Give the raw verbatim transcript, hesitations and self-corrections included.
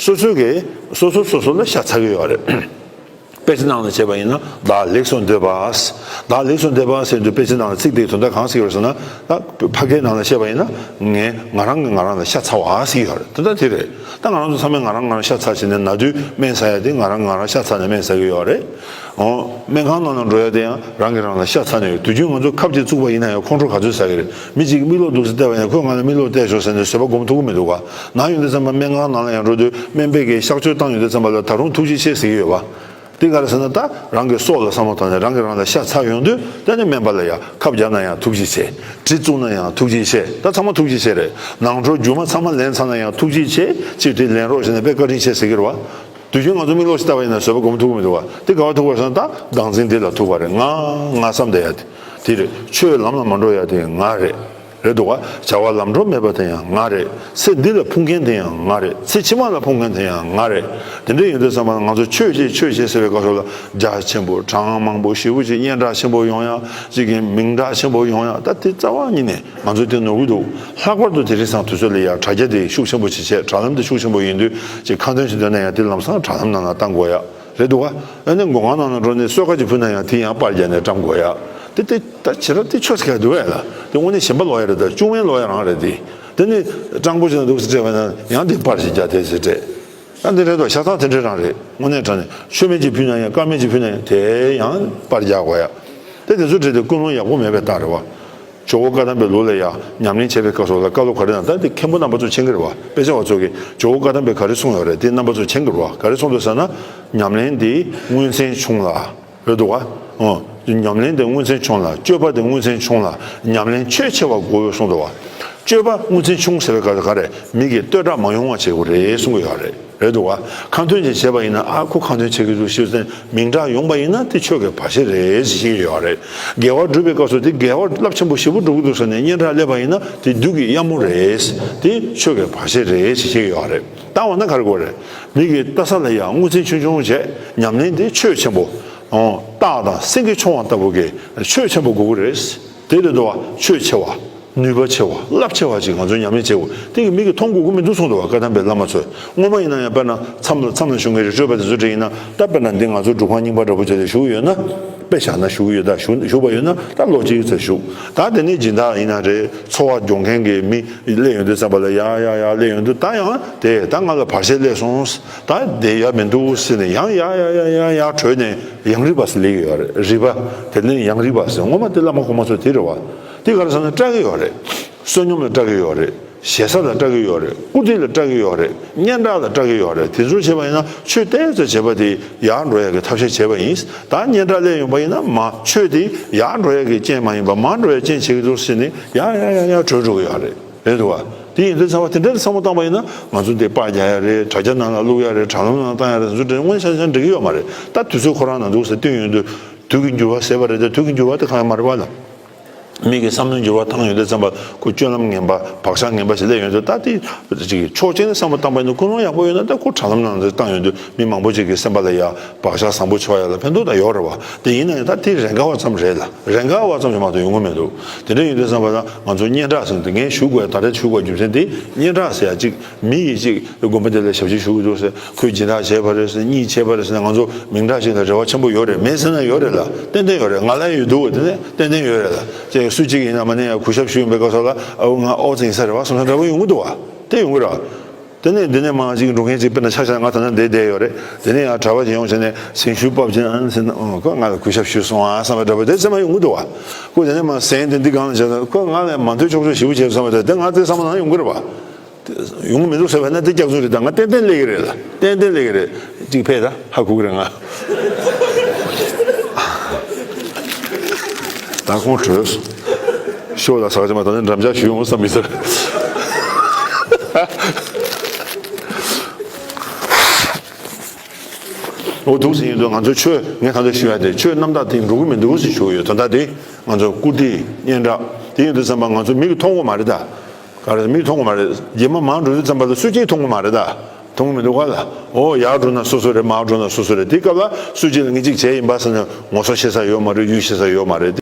སོ་སོའི་གི་སོ་སོ་སོ་སོ་ལ་ཤ་ཚ་གི་ཡོད་རེད། དཔེ་ཆ་ནང་ལ་བྱས་པ་ཡིན་ན་བདག་ལེགས་སུ་འདོད་པ། བདག་ལེགས་སུ་འདོད་པ་ཟེར་དུས་དཔེ་ཆ་ནང་ལ་ཚིག་དེའི་དོན་དག་གང་ཟེར་ཡོད་ཟེར་ན། ད་ཕ་སྐད་ནང་ལ་བཤད་པ་ཡིན་ན་ངས་ང་རང་གིས་ང་རང་ལ་ཤ་ཚ་བ་ཟེར་གྱི་ཡོད་རེད། དོན་དག་དེ་རེད། ད་ང་རང་ཚོ་ཚང་མས་ང་རང་ང་རང་ཤ་ཚ་བྱས་ནས་ན་དུས་སྨན་ཟ་ཡ་དེ་ང་རང་ང་རང་ཤ་ཚ་ནས་སྨན་ཟ་གི་ཡོད་རེད། འོ། སྨན་ཁང་ནང་ལ་འགྲོ་ཡ་དེ་ཡང་རང་གིས་རང་ལ་ཤ་ཚ་ནས་ཡོད། དུས་རྒྱུན་ང་ཚོ་ཁབ་ཅིག་བཙུགས་པ་ཡིན་ན་ཡང་ཁོང་ཁྲོ་ག་ཚོད་ཟ་གི་རེད། མི་གཅིག་གིས་མིག་ལོག་འདུག་སེ་བལྟས་པ་ཡིན་ན་ཁོས་ང་ལ་མིག་ལོག་བལྟས་ཤོག་ཟེར་ནས་བཟོད་པ་སྒོམ་ཐུབ་ཀྱི་མི་འདུག་ག། ནང་ཡོང་དུས་ཙམ་པ་སྨན་ཁང་ནང་ལ་ཡང་འགྲོ་དུས་སྨན་པས་ཀྱིས་གཤག་བཅོས་བཏང་ཡོང་དུས་ཙམ་པ་ལ་ད་རུང་ཐུགས་རྗེ་ཆེ་ཟེར་གྱི་ཡོད་པ། དེ་ག་རེ་ཟེར་ན། ད་རང་གི་སྲོག་ལ་བསམ་བློ་བཏང་ནས་རང་གིས་རང་ལ་ཤ་ཚ་ཡོང་དུས་དེ་ནས་སྨན་པ་ལ་ཡང་ཁབ་བརྒྱབ་ན་ཡང་ཐུགས་རྗེ་ཆེ། གྲི་བཙུགས་ན་ཡང་ཐུགས་རྗེ་ཆེ། ད་ཚང་མ་ཐུགས་རྗེ་ཆེ་རེད། ནང་ཁྲོལ་རྒྱུ་མ་ཚང་མ་ལེན་ཚར་ན་ཡང་ཐུགས་རྗེ་ཆེ། ཅིག་དེ་ལེན་རོགས་བྱས་ནས་དཔེ་བཀའ་དྲིན་ཆེ་ཟེར་གྱི་རེད་བ། དུས་རྒྱུན་ང་ཚོ་མིག་ལོག་ཅིག་བལྟས་པ་ཡིན་ན་བཟོད་པ་སྒོམ་ཐུབ་ཀྱི་མི་འདུག་བ། དེ་ག་བ་ཐུག་པ་ཟེར་ན། ད་བདག་འཛིན་འདི་ལ་ཐུག་པ་རེད། ང་ང་བསམ་བསྡད་ཡ་དེ་དེ་རེད། ཆོས་ལམ་ལ་མ་འགྲོ་ཡ་དེ་ང་རེད། རེད་འདུག་བ། བྱ་བ་ལམ་འགྲོ་མེད་པ་དེ་ཡང་ང་རེད། ཚེ་འདི་ལ་ཕུང་མཁན་དེ་ཡང་ང་རེད། ཚེ་ཕྱི་མ་ལ་ཕུང་མཁན་དེ་ཡང་ང་རེད། དེ་འདྲ་ཡིན་དུས་ཙམ་པ་ང་ཚོ་ཆོས་བྱེད་ཆོས་བྱེད་ཟེར་བའི་སྐབས་སུ་ལ་རྒྱ་ཆེན་པོ་གྲངས་མང་པོ་ཞེ་པོ་ཅིག་སྙན་གྲགས་ཆེན་པོ་ཡོང་ཡ། ཅིག་གི་མིང་གྲགས་ཆེན་པོ་ཡོང་ཡ། ད་དེ་རྩ་བ་ཉིད་ནས་ང་ཚོས་དེ་ནོར་གྱི་འདུག། ལྷག་པར་དུ་དེང་སང་དུས་ཚོད་ལ་ཡ་དྲ་རྒྱ་དེ་ཤུགས་ཆེན་པོ་ཅིག་བྱས། དྲ་ལམ་དེ་ཤུགས་ཆེན་པོ་ཡིན་དུས་ཅིག་ཁ་འདོན་ཅིག་འདོན་ན་ཡང་དེ་ལམ་སང་དྲ་ལམ་ནང་ལ་བཏང་དགོས་ཡ། རེད་འདུག་ག། ཨ་ནི་མགོ་སྔ་ནང་ལ་འགྲོ་ནས་གསོལ་ཁ་ཅིག་ཕུལ་ན་ཡང་དེ་ཡང་པར་རྒྱག་ནས་བཀྲམ་དགོས་ཡ། དེ་དེ་ད་བྱེད་རབས་དེ་ཆོས་ཟེར་ག་འདུག་བས་ལ། དེ་དངོས་གནས་ཞེན་པ་ལོག་ཡ་རེད། ད་བཅུག་མིན་ལོག་ཡ་རང་རེད་དེ། དེ་ནི་སྤྲང་པོ་ཅིག་ན་འདུག་སེ་སྤྲད་པ་ན་ཡང་དེ་པར་ཞིག་རྒྱག་དེ་ཟེར་སྤྲད། ཡང་དེ་རེད་དོ། ཆ་ཚང་དེ་འདྲ་རང་རེད། དངོས་གནས་དྲང་གནས་མཆོད་མེ་ཅིག་ཕུལ་ན་ཡང་དཀར་མེ་ཅིག་ཕུལ་ན་ཡང་དེ་ཡང་པར་རྒྱག་དགོས་ཡ། དེ་དེ་ཚོ་བྲིས་ཏེ་ཀུན་སློང་ཡག་པོ་མེད་པའི་རྟགས་རེད་བ། ཇོ་བོ་བཀའ་གདམས་པའི་ལུགས་ལ་ཡང་ཉམས་ལེན་བྱེད་པའི་སྐབས་སུ་ལ་བཀའ་སློབ་ག་རེ་གནང་། ད་དེ་མཁན་པོ་རྣམ་པ་ཚོ་མཁྱེན་གྱི་རེད་བ། དཔེ་ཆ་བ་ཚོ་གིས་ཇོ་བོ་བཀའ་གདམས་པས་ག་རེ་གསུངས་ཡོད་རེད། དེ་རྣམ་པ་ཚོ་མཁྱེན་གྱི་རེད་བ། ག་རེ་གསུངས་འདུག་ཟེར་ན། ཉམས་ལེན་འདི་དངོས་མཚན་ཆུང་ལ། རེད་འདུག་བ། ཨོ། ཉམས་ལེན་འདི་དངོས་མཚན་ཆུང་ལ། སྤྱོད་པ་འདི་དངོས་མཚན་ཆུང་ལ། ཉམས་ལེན་ཆོས་ཆེ་བ་དགོས་གསུངས་འདུག་བ། སྤྱོད་པ་དངོས་མཚན་ཆུང་ཟེར་བའི་སྐབས་སུ་ག་རེ། མི་གིས་བསྟོད་གྲགས་མ་ཡོང་བ་བྱེད་དགོས་རེད་གསུང་གི་ཡོད་རེད། རེད་འདུག་བ། ཁ་འདོན་ཅིག་བྱས་པ་ཡིན་ན། ཨ་ཁོ་ཁ་འདོན་བྱེད་ཀྱི་འདུག་ཞུས་ཏེ་མིང་གྲགས་ཡོང་པ་ཡིན་ན་དེ་ཆོས་ཀྱི་བར་ཆད་རེད་ཟེར་བཤད་ཀྱི་ཡོད་རེད། དགེ་བ་སྒྲུབ་པའི་སྐབས་སུ་དེ་དགེ་བ་རླབས་ཆེན་པོ་ཞེ་པོ་སྒྲུབ་ཀྱི་འདུག་ཟེར་ནས་སྙན་གྲགས་སླེབས་པ་ཡིན་ན་དེ་བདུད་ཀྱི་གཡབ་མོ་རེད། དེ་ཆོས་ཀྱི་བར་ཆད་རེད་ཟེར་བཤད་ཀྱི་ཡོད་རེད། ད་འོ་ན་ག་རེ་དགོས་རེད། མི་གིས་ལྟ་ས་ལ་ཡང་དངོས་མཚན་ཆུང་ཆུང་བྱས། ཉམས་ལེན་དེ་ཆོས་ཆེན་པོ། ཨོ། སྟག་དང་སེང་གེ་མཆོང་བ་ལྟ་བུ་གི་ཆོས་ཆེན་པོ་དགོས་ཀྱི་རེད། དེ་རེད་འདུག་བ། ཆོས་ཆེ་བ། ནུས་པ་ཆེ་བ། རླབས་ཆེ་བ་ཅིག་ང་ཚོས་ཉམས་ལེན་བྱེད་དགོས། དེ་གི་མི་གིས་མཐོང་དགོས་ཀྱི་མི་འདུག་གསུངས་འདུག་བ། བཀའ་གདམས་པའི་བླ་མ་ཚོས། སྔོན་མ་ཡིན་ན་ཡང་། དཔེར་ན་མཚམས་ལ་མཚམས་ལ་བཞུགས་མཁན་རི་ཁྲོད་པ་དེ་ཚོ་འདྲ་ཡིན་ན། ད་དཔེར་ན་འདི་ང་ཚོ་སྒྲུབ་ཁང་རྙིང་པ་འདྲ་པོ་བྱས་ཏེ་བཞུགས་ཡོད་ན། དཔེ་བཞག་ན་བཞུགས་ཡོད། ད་བཞུགས་བཞུགས་པ་ཡོད་ན་ད་ལོ་གཅིག་ཙམ་བཞུགས། ད་དེ་ནས་སྦྱིན་བདག་ཡིན་ན་རེད། འཚོ་བ་སྐྱོང་མཁན་གྱི་མི་སླེབས་ཡོང་དུས་ཙམ་པ་ལ་ཡ་ཡ་ཡ་སླེབས་ཡོང་དུས། ད་ཡང་དེ་ད་ང་ལ་བར་ཆད་སླེབས་སོང་། ད་བསྡད་ཡ་མི་འདུག་ཟེར་ནས་ཡང་ཡ་ཡ་ཡ་ཡ་ཡ་བྲོས་ནས་ཡང་རིག་པ་ཟེར་སླེབས་ཡོད་རེད། རིག་པ། དེ་ནས་ཡང་རིག་པ་ཟེར། སྔོན་མ་དེ་བླ་མ་གོང་མ་ཚོ་དེ་རེད་བ། དེ་ག་རེ་ཟེར་ན་སྐྲག་གི་ཡོད་རེད། བསོད་སྙོམས་ལ་སྐྲག་གི་ཡོད་རེད། ཞེ་ས་ལ་སྐྲག་གི་ཡོད་རེད། བཀུར་སྟི་ལ་སྐྲག་གི་ཡོད་རེད། སྙན་གྲགས་ལ་སྐྲག་གི་ཡོད་རེད། དེ་ཚོ་བྱས་པ་ཡིན་ན་ཆོས་ཏོག་ཙམ་བྱས་པ་དེ་ཡར་འགྲོ་ཡ་གི་ཐབས་ཤེས་བྱས་པ་ཡིན། ད་སྙན་གྲགས་སླེབས་ཡོང་པ་ཡིན་ན་མ་ཆོས་དེ་ཡར་འགྲོ་ཡ་གི་རྐྱེན་མ་ཡིན་པ་མར་འགྲོ་ཡ་རྐྱེན་བྱེད་ཀྱི་འདུག་ཟེར་ནས་ཡ་ཡ་ཡ་ཡ་བྲོས་འགྲོ་གི་ཡོད་རེད། རེད་འདུག་བ། དེ་ཡིན་དུས་ཙམ་པ་དེ་འདྲ་བསམ་བློ་བཏང་པ་ཡིན་ན། ང་ཚོ་འདི་པར་རྒྱག་ཡ་རེད། དྲ་རྒྱ་ནང་ལ་བླུག་ཡ་རེད། དྲ་ལམ་ནང་བཏང་ཡ་རེད། དེ་ཚོ་དེ་དངོས་ཆ་ཆ་འགྲིག་གི་ཡོད་མ་རེད། ད་དུས་ཚོད་ཁོ་རང་ནང་འདུག་ཟེར་བསྟུན་ཡོང་དུས། དུས་ཀྱི་འགྱུར་བ་ཟེར་བ་རེད་དེ། དུས་ཀྱི་འགྱུར་བ་དེ་གང་ཡང་མ་རེད་བ་ལ། མི་གི་བསམ་བློའི་འགྱུར་བ་བཏང་ཡོང་དུས་ཙམ་པ་ཁོ་སྤྱོད་ལམ་ངན་པ། བག་ཆགས་ངན་པ་ཞིག་སླེབས་ཡོང་དུས། ད་དེ་ཅིག་ཕྱོགས་གཅིག་ནས་བསམ་བློ་བཏང་པ་ཡིན་ན། ཀུན་སློང་ཡག་པོ་ཡོད་ན་ད་ཁོ་དྲ་ལམ་ནང་དུ་བཏང་ཡོང་དུས་མི་མང་པོ་ཅིག་གི་སེམས་པ་ལ་ཡ་བག་ཆགས་བཟང་པོ་འཆར་ཡ་ལ་ཕན་ཐོགས་ད་ཡོད་རེད་བ། དེ་ཡིན་ན་ཡང་ད་དེ་རེ་འགའ་བ་ཙམ་རེད་ལ། རེ་འགའ་བ་ཙམ་ཞིག་མ་གཏོགས་ཡོང་གི་མི་འདུག། དེ་འདྲ་ཡིན་དུས་ཙམ་པ་ལ་ང་ཚོ་སྙན་གྲགས་ཟེར་དེ་ངས་ཞུ་དགོས་ཡ། ད་རེས་ཞུ་དགོས་རྒྱུ་མཚན་དེ། སྙན་གྲགས་ཟེར་ཡ་ཅིག་མི་ཡིས་ཅིག་དགོན་པ་དེ་ལ་ཞབས་ཕྱི་ཞུ་གི་འདུག་ཟེར། ཁོས་སྦྱིན་བདག་བྱས་པ་རེད་ཟེར། གཉིས་བྱས་པ་རེད་ཟེར་ན་ང་ཚོ་མིང་གྲགས་ཤིག་ལ་རེ་བ་ཆེན་པོ་ཡོད་རེད། མེད་ཟེར་ན་ཡོད་རེད་ལ། ཏན་ཏན་ཡོད་རེད། ང་ལ་ཡོད་འདུག། དེ་ནས་ཏན་ཏན་ཡོད་རེད་ལ། ཅེས་སུ་གཅིག་ཡིན་ན་མ་ནས་ཡང་གུས་ཞབས་ཞུ་ཡོང་པའི་སྐབས་སུ་ལ། ཨ་ཁུ་ང་ཨོ་ཙི་ཡིན་ས་རེད་བ་བསམ་ས་འདྲ་པོ་ཡོང་གི་འདུག་བ། དེ་ཡོང་གི་རེད། དེ་ནས་འདི་ནས་མར་ཅིག་འགྲོ་མཁན་ཅིག་དཔེར་ན་ཆ་བཞག་ན་ང་ད་ལྟ་འདིར་བསྡད་ཡོད་རེད། དེ་ནས་ཡང་གྲྭ་པ་ཅིག་ཡོང་བྱས་ནས་གཟིམ་ཤུལ་བབས་ཅིག་ཨ་ནི་ཟེར་ན། ཨོ་ཁོས་ང་ལ་གུས་ཞབས་ཞུས་སོང་ཨ་བསམ་པ་འདྲ་པོ་དེ་ཚང་མ་ཡོང་གི་འདུག་བ། ཁོས་དེ་ནས་མར་ཟན་དེ་འདི་སྒང་ལ་བཞག་ན། ཁོས་ང་ལ་མ་འདོད་ཆོག་ཆོག་ཞེ་པོ་བྱེད་བསམ་པ་དེ། དེ་ང་དེ་བསམ་བློ་ནང་ཡོང་གི་རེད་བ། ཡོང་གི་མི་འདུག་ཟེར་བས་ན་དེ་སྐྱག་རྫུན་རེད། ད་ང་ཏན་ཏན་སླེབས་ཀྱི་རེད་ལ། ཏན་ཏན་སླེབས་ཀྱི་རེད། གཅིག་ཕེབས་ད། ཧ་གོ་གི་རེད་ང་། ད་ཁོང་བྲོས། ཤོག་ལ་ཟག་བྱ་མ་ད་ནི་འགྲམ་ལྕག་ཞུ་ཡོང་བསམ་མི་ཟེར། འོ་འདུག་ཟེར་ཡིན་དུས་ང་ཚོ་ཆོས་ངས་ད་ལྟ་ཞུ་ཡ་དེ་ཆོས་རྣམ་དག་དེ་འགྲོ་གི་མི་འདུག་ཟེར་ཞུ་གི་ཡོད། དོན་དག་དེ་ང་ཚོ་བཀུར་སྟི་སྙན་གྲགས་དེ་ཡིན་དུས་ཙམ་པ་ང་ཚོ་མིག་གིས་མཐོང་གི་མ་རེད་ད། ག་རེ་མིག་མཐོང་གི་མ་རེད། རྗེས་མ་མར་འགྲོ་དུས་ཙམ་པ་ལ་སུ་གཅིག་མཐོང་གི་མ་རེད་ད། མཐོང་གི་མི་འདུག་ག་ལ། འོ་ཡར་འགྲོ་ན་སོ་སོ་རེད། མར་འགྲོ་ན་སོ་སོ་རེད། དེ་སྐབས་ལ་སུ་གཅིག་ལ་ངས་གཅིག་བྱས་ཡིན་པ་ཟེར་ནས་ངོ་སོ་ཤེས་ས་ཡོད་མ་རེད། ཡུལ་ཤེས་ས་ཡོད་མ་རེད།